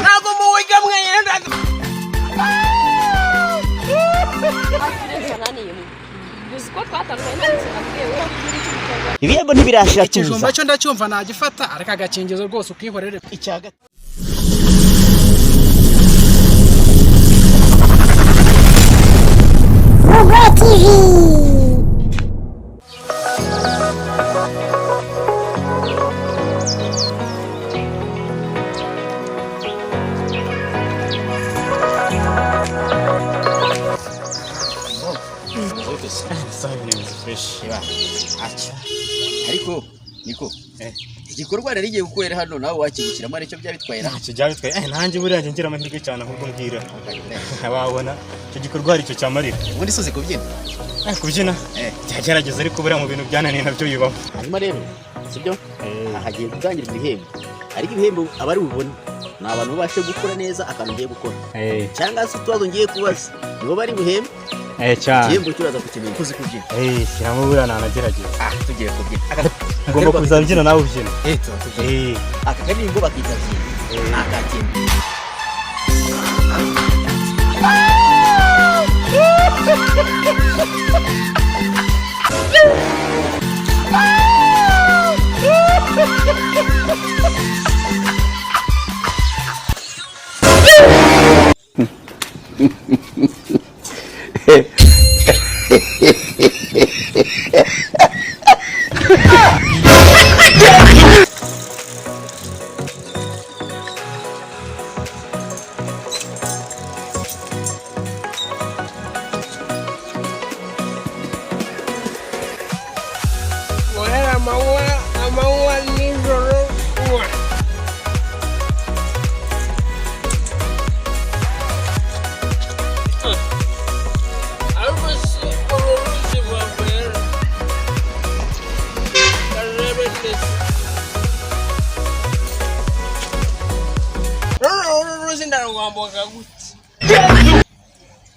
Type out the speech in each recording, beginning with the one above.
Ntabwo muwiga mwenyine. Uzi ko twatandukanye nta kintu nabwiye we muri icyo gikorwa. Ibihembo ntibirashira. Ikijumba Tuza. Cyo ndacyumva nagifata, ariko agakingirizo rwose ukihorere. Icya gatatu. Google TV. Ariko niko igikorwa rero igiye gukorera hano, nawe wakigushyiramo, aricyo byaba bitwaye ra? Ntacyo byaba bitwaye. Nanjye buriya njye ngira amahirwe cyane, ahubwo mbwira wabona icyo gikorwa hari icyo cyamarira. Ubundi si uzi kubyina? Kubyina? Eh. Byagerageza, ariko buriya mu bintu byananiye nabyo bibaho. Hanyuma rero sibyo, hagiye gutangirwa ibihembo, ariko ibihembo abari bubone ni abantu babashe gukora neza akantu ngiye gukora cyangwa se utubazo ngiye kubaza, nibo bari buhembe. Cyane. Igihembo cyuraza kukimenya uzi kubyina. Shyiramo, buriya nanagerageza. Ah, tugiye kubyina. Ngomba kuzabyina nawe ubyina. Tuba tubyina. Aka karirimbo bakita byina, ni akakindi. Guhera amanywa, amanywa nijoro unywa. Ariko si uru ruzi rwavuye, karebe neza. Rero uru ruzi ndarwambuka gute?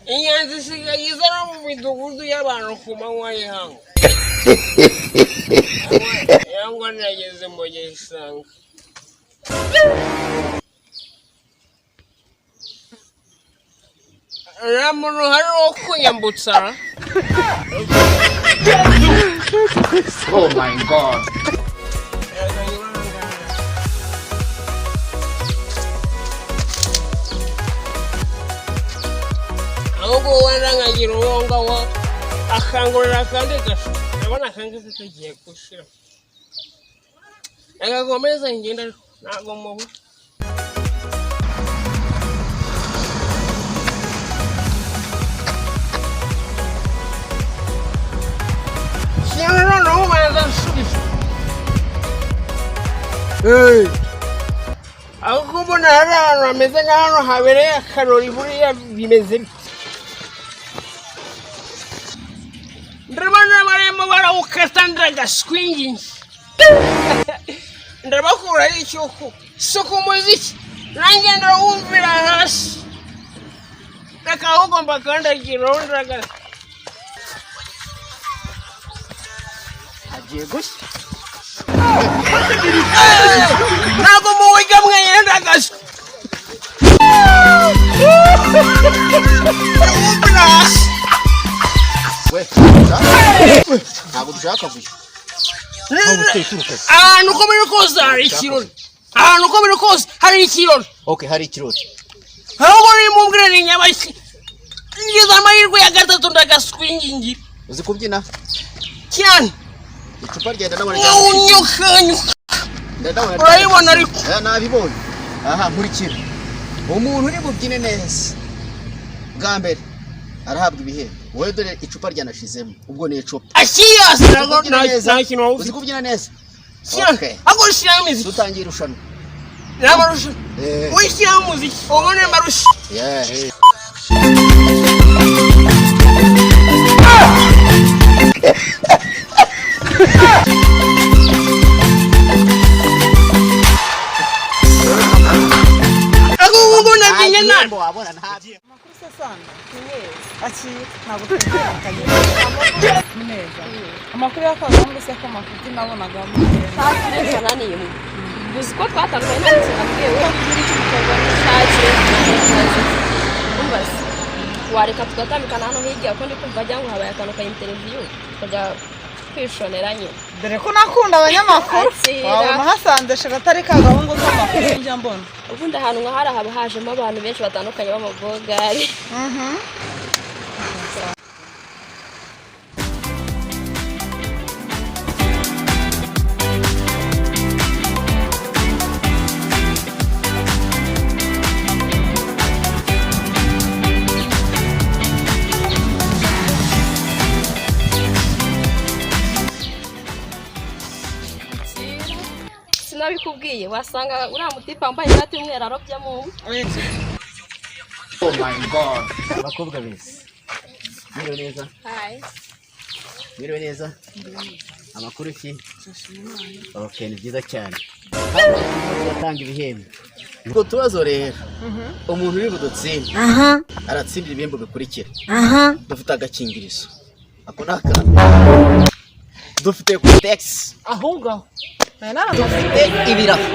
Inyanza isigaye iza no mu midugudu y'abantu ku manywa y'ihangu. Yangwa nageze mu gishanga. Nta muntu uhari wo kunyambutsa. Oh my God. Ahubwo wenda nkagira uwo ngawo akangurira akandi gafu, ndabona akangaka kagiye gushira. Reka nkomeze ngende, ariko ntabwo mubura. Sinzi, noneho ubanza nsubiza ahubwo mbona hari ahantu hameze nk'ahantu habereye akarori. Buriya bimeze bite? Ndabona barimo barawukata, ndagaswingingi ndabakuraho icyuko si ku muziki, nanjye ndawumvira hasi. Reka ahubwo mbakandagiraho ndaga. Hagiye gushya. Ntabwo muwiga mwenyine, ndagaswi ndawumvira hasi. We, ntabwo dushaka akavuyo. Ahantu uko biri kose hari ikirori, ahantu uko biri kose hari ikirori. Okay, hari ikirori. Ahubwo nimumbwire ni nyabaki, ngize amahirwe ya gatatu ndagaswingingira. Uzi kubyina? Cyane. Icupa ryenda ndabona. Nyukanyuka. Ndabona. Urayibona ariko. Nabibonye. Aha nkurikira, umuntu uri bubyine neza bwa mbere arahabwa ibihembo. Wowe dore icupa ryanashizemo, ubwo ni icupa. Akiyasi. Uzi Ntabwo kubyina neza? nta kintu waba Uzi ufite. kubyina neza? Cyane. Okay. Ahubwo ushyiraho imiziki. Dutangiye irushanwa. N'abarusha. Wishyiraho umuziki ubone mbarusha. Yeah. Ariko ubu ngubu nabyinnye nabi. Igihembo wabona ntabyo. Amakuru se sanda? Akira, ntabwo twitandukanye neza. Amakuru y'akagahungu se ko mafuti nabonaga? Nta kirego naniye. Uzi ko twatandukanye, nta kintu nakubwiye we. Shakire umva se, wareka tugatandukana hano hirya, kuko ndi kumva wagira ngo habaye akantu ka interview, tukajya kwishonera nyine. Dore ko nakunda abanyamakuru. Akira. Wabona hasanze shira atari ka gahungu k'amakuru njya mbona. Ubundi ahantu nka hariya haba hajemo abantu benshi batandukanye b'amabogari. Sinabikubwiye, wasanga uriya mutipe wambaye ishati y'umweru arobyemo umwe. Oh my God. Abakobwa beza, mwiriwe neza. Hi. Mwiriwe neza, amakuru ki? Okay, ni byiza cyane, turatanga ibihembo. Utwo tubazo rero, umuntu uri budutsinde aratsindira ibihembo bikurikira: dufite agakingirizo, ako ni akambere, dufite kotegisi, Ahubwo aho nari naramaze. Dufite ibiraha.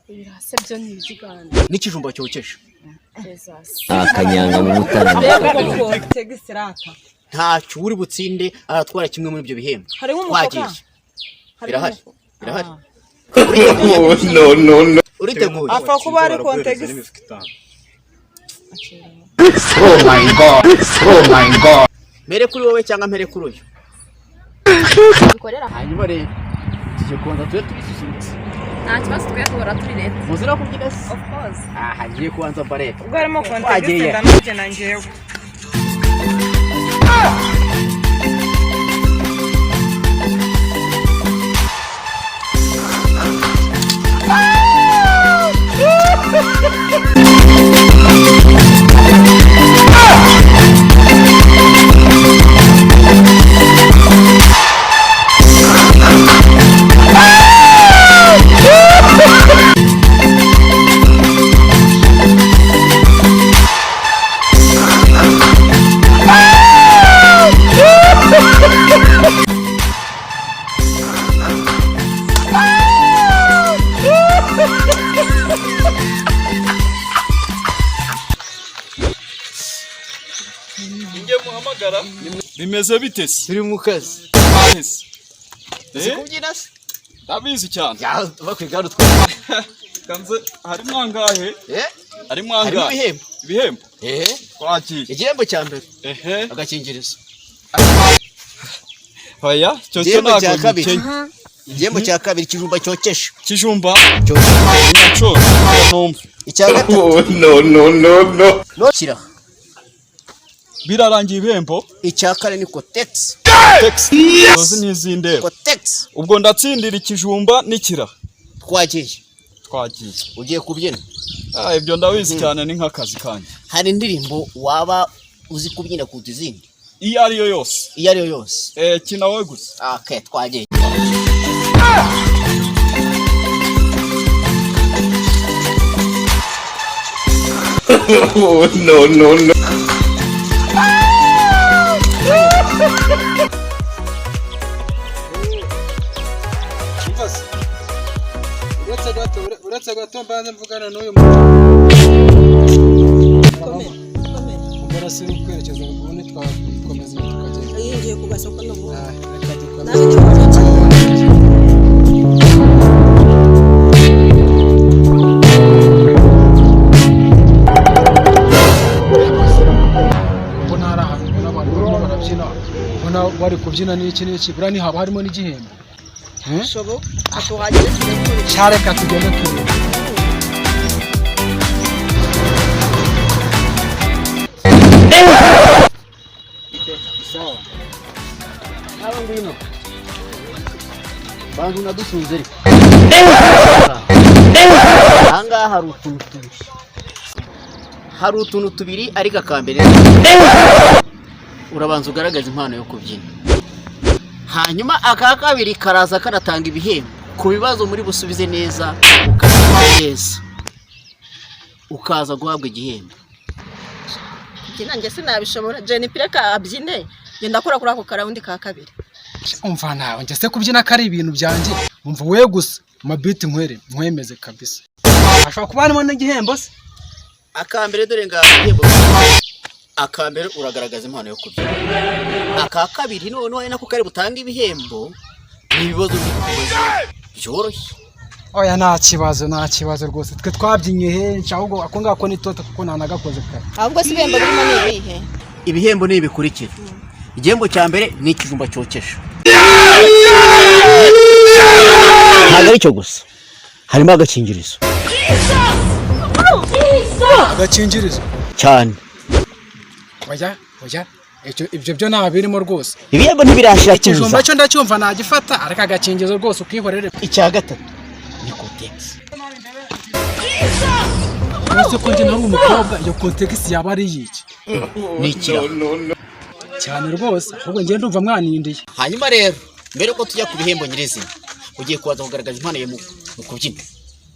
Ibirase byo ni iby'Uganda. N'ikijumba cyokeje. Jesus. Akanyanga mu mutara. Tegisi rata. Ntacyo, uri butsinde aratwara kimwe muri ibyo bihembo. Hariho umufuka. Twagiye, birahari, birahari. Oh no, no, no. Uriteguye? Apfa kuba ari kontegisi. N'imifuka 5. Oh my God. Oh my God. Mpere kuri wowe cyangwa mpere kuri uyu? Dukorera. Hanyuma rero tugiye kubanza tube tubisusurutse. Nta kibazo, twe duhora turi leta. Muzira kubyina se? Of course. Aha ngiye kubanza barebe. Ubwo harimo kontegisi, Twagiye. ndanabyina njyewe. Ninjye muhamagara, bimeze bite se? Turi mu kazi. Ahese. Uzi Eh? kubyina se? Ndabizi cyane. Ya, bakwiga hano twa Kanze, harimo angahe? Eh? Harimo Harimo angahe? ibihembo. Ibihembo. Eh. Twagiye. Igihembo cya mbere, Ehe. agakingirizo. Oya, cyo cyo Igihembo cya ntabwo kabiri. gikenya. Igihembo cya kabiri, ikijumba cyokeje. Kijumba. Cyokeje. Nyaco numva. Icya gatatu. Oh no, no, no, no. No kiraha. Birarangiye ibihembo. Icya kane ni kotegisi. Tex zozi n'izindeba. Kotegisi. Ubwo ndatsindira ikijumba n'ikiraha. Twagiye. Twagiye. Ugiye kubyina. Ah, ibyo ndabizi cyane, ni nk'akazi kanjye. Hari indirimbo waba uzi kubyina kuruta izindi? Iyo ariyo yose. Iyo ariyo yose. Eh, kina wowe gusa. Okay, twagiye. Oh no, no, no. Umva se, uretse gato, uretse gato mbanze mvugana n'uyu muntu. Mbona si kwerekeza ubundi twakomeza tukagenda. Yinjiye ku gasoko n'ubundi. Ah, reka dukomeze. Nawe tuba. Mbona hari ahantu mbona abantu barimo barabyina, mbona bari kubyina n'iki n'iki, buriya ntihaba harimo n'igihembo? Bishoboka tuhagere turebe. Cyareka tugende turebe. Sawa. Nawe ngwino. Banza unadusuhuze ariko. Aha ngaha hari utuntu tubiri. Hari utuntu tubiri, ariko akambere, urabanza ugaragaza impano yo kubyina. Hanyuma aka kabiri karaza kanatanga ibihembo ku bibazo muri busubize neza, ukabyina neza, ukaza guhabwa igihembo. Kubyina njye sinabishobora. Jenny, reka abyine, ngenda akora kuri ako karawundi ka kabiri. Umva nawe, njye se kubyina ko ari ibintu byanjye? Umva we gusa. Mabiti nkwere nkwemeze kabisa. Ashobora kuba harimo n'igihembo se? Akambere dore ngaho ibihembo. Akambere uragaragaza impano yo kubyina. Aka kabiri noneho ari nako kari butange ibihembo, ni ibibazo by'ubuyobozi byoroshye. Oya, nta kibazo, nta kibazo rwose. Twe twabyinnye henshi, ahubwo ako ngako ni toto kuko ntanagakoze kare. Ahubwo si ibihembo birimo ni ibihe? Ibihembo ni ibi bikurikira: igihembo cya mbere ni ikijumba cyokeje. Ntabwo ari cyo gusa, harimo agakingirizo. Agakingirizo? Cyane. Oya, oya, ibyo byo nta birimo rwose. Ibihembo ntibirashira. Ikijumba Tuza. cyo ndacyumva nagifata, ariko agakingirizo rwose ukihorere. Icya gatatu ni kotegisi. Uretse ko njye nari umukobwa, iyo kotegisi yaba ari iyiki? Ni ikirago. Cyane rwose, ahubwo njye ndumva mwanindiye. Hanyuma rero, mbere yuko tujya ku bihembo nyirizina, ugiye kubanza kugaragaza impano ye mu kubyina.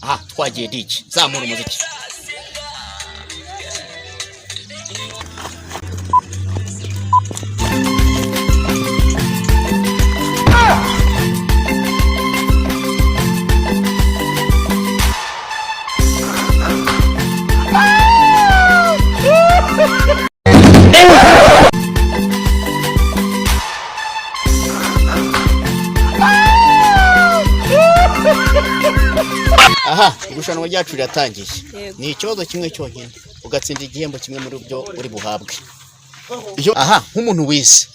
Aha twagiye, DJ, zamura umuziki. Aha irushanwa ryacu riratangiye. Yego. Ni ikibazo kimwe cyonyine, ugatsinda igihembo kimwe muri byo uri buhabwe. Iyo aha nk'umuntu wize,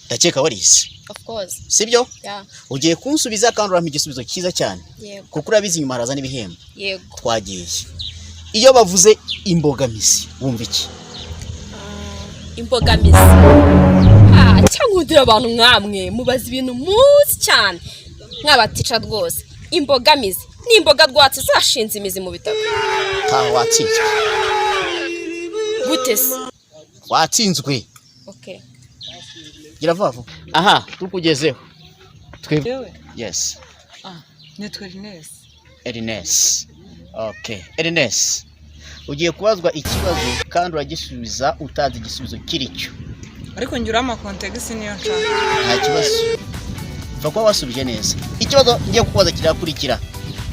ndakeka warize. Of course. Sibyo? Yeah. Ugiye kunsubiza kandi urampa igisubizo cyiza cyane, Yego. kuko urabizi inyuma haraza n'ibihembo. Yego. Twagiye. Iyo bavuze imbogamizi wumva iki? Imbogamizi. Ah, cyangwa ugira abantu nkamwe mubaza ibintu muzi cyane nk'abatica rwose. Imbogamizi ni imboga rwatsi zashinze imizi mu bitaka. Taha, watsinzwe. Gute se? Watsinzwe. Okay. Gira vuba vuba. Aha tukugezeho twe. Yewe. Yes. Ah, nitwa Ernest. Ernest, okay. Ernest, ugiye kubazwa ikibazo kandi uragisubiza utazi igisubizo kiri cyo. Ariko njye urama kontegisi niyo nshaka. Nta kibazo, upfa kuba wasubije neza. Ikibazo ngiye kukubaza kirakurikira: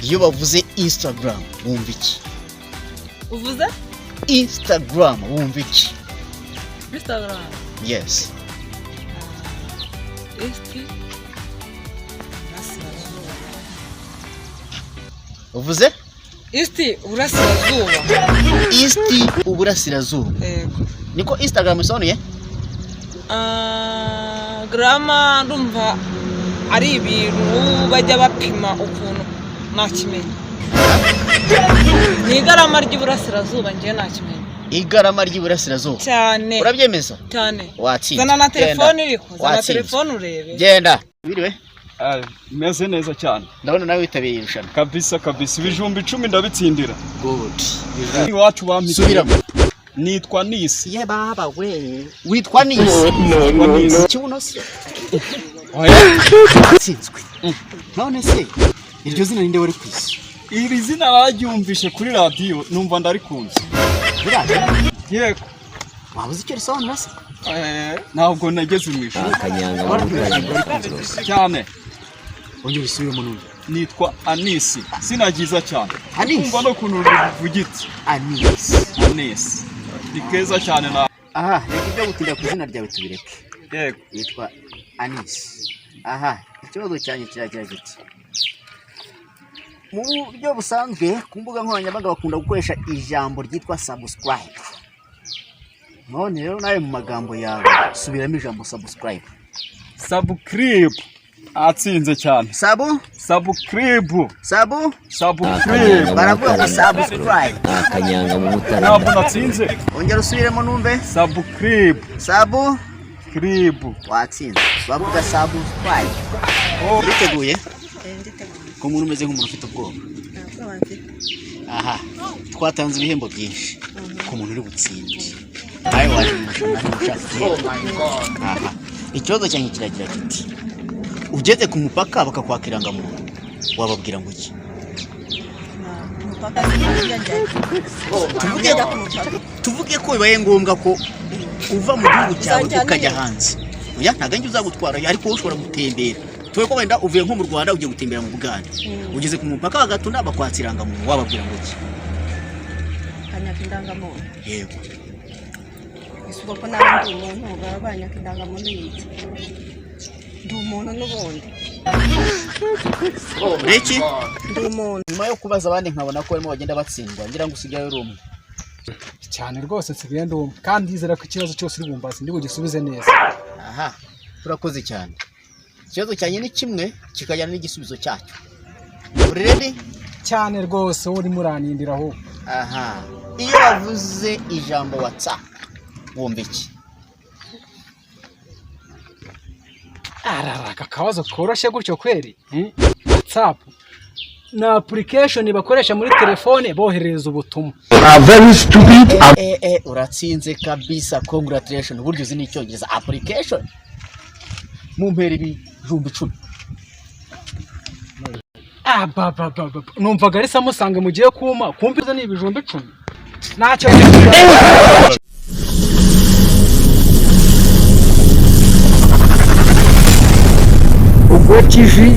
iyo bavuze Instagram wumva iki? Uvuze? Instagram wumva iki? Instagram. Yes. East. Burasirazuba. Uvuze? East Burasirazuba. East Uburasirazuba? Yego. Niko Instagram isobanuye? Ah, grama ndumva ari ibintu bajya bapima ukuntu nakimenya. Ni igarama ry'Iburasirazuba, njye nakimenya. Igarama ry'Iburasirazuba? Cyane. Urabyemeza? Cyane. Watsinze. Zana na Genda. telefone iriko, zana Watsinze. telefone urebe. Genda. Biriwe? Meze neza cyane. Ndabona nawe witabiriye irushanwa. Kabisa kabisa, ibijumba 10 ndabitsindira. Good. Iwacu bampitiyemo. Subiramo. Nitwa Nisi. Ye baba we, witwa Nisi? No, no, no. Kibuno se? Oya. Watsinzwe. None se iryo zina ninde wari ku isi? Iri zina baryumvishe kuri radiyo numva ndarikunze. Buriya Yego. waba uzi icyo risobanura se? Ntabwo nageze mu ishuri. Wari Cyane. Ongera usubiremo numve. Nitwa Anisi. Zina ryiza cyane. Anisi. Kumva no kuntu rivugitse. Anisi. Anisi. Ni keza cyane na. Aha reka ibyo gutinda ku izina ryawe tubireke. Yego. Yitwa Anisi. Aha ikibazo cyanjye kiragira giti: mu buryo busanzwe ku mbuga nkoranyambaga bakunda gukoresha ijambo ryitwa subscribe. None rero nawe mu magambo yawe subiramo ijambo subscribe. Subscribe. Atsinze cyane. Sabu? Subscribe. Sabu? Subscribe. Baravuga ngo subscribe. Ntabwo natsinze. Ongera usubiremo numve. Subscribe. Sabu? Crib. Watsinze. Bavuga subscribe. Uriteguye? Ko umuntu umeze nk'umuntu ufite ubwoba. Aha twatanze ibihembo byinshi ku muntu uri butsinde. Nawe waje mu irushanwa niba ushaka igihembo. Aha ikibazo cyanjye kiragira kiti: ugeze ku mupaka bakakwaka irangamuntu, wababwira ngo iki? Umupaka sinajya njyayo. Tuvuge, Njya ku mupaka. tuvuge ko bibaye ngombwa ko uva mu gihugu cyawe Uzanjyana ukajya iyo? hanze. Oya, ntabwo ari njye uzagutwara, ariko wowe ushobora gutembera. Tuwe ko wenda uvuye nko mu Rwanda ugiye gutembera mu Bugande, ugeze ku mupaka wa Gatuna bakwatsa irangamuntu, wababwira ngo iki? Kanyaka indangamuntu? Yego. Ese ubwo ko nawe ndi umuntu, baba banyaka indangamuntu y'iki? Ndi umuntu n'ubundi. Ureki. Ndi umuntu. Nyuma yo kubaza abandi nkabona ko barimo bagenda batsindwa, ngira ngo usigaye uri umwe. Cyane rwose, nsigaye ndi umwe, kandi ndizera ko ikibazo cyose uri bumbaze ndi bugisubize neza. Aha, urakoze cyane. Ikibazo cyanjye ni kimwe, kikajyana n'igisubizo cyacyo. Uri ready? Cyane rwose, wowe urimo uranindira ahubwo. Aha, iyo bavuze ijambo WhatsApp wumva iki? Arara, aka kabazo koroshye gutyo kweri? WhatsApp ni application bakoresha muri telefone boherereza ubutumwa. Eh eh, uratsinze kabisa, congratulation. Uburyo uzi n'icyongereza, application, mumpera 10,000. Ah, ba ba ba ba, numvaga ari samusange mugiye kuma, kumva izo ni 10,000, ntacyo. Ugo TV,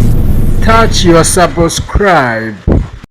touch your subscribe.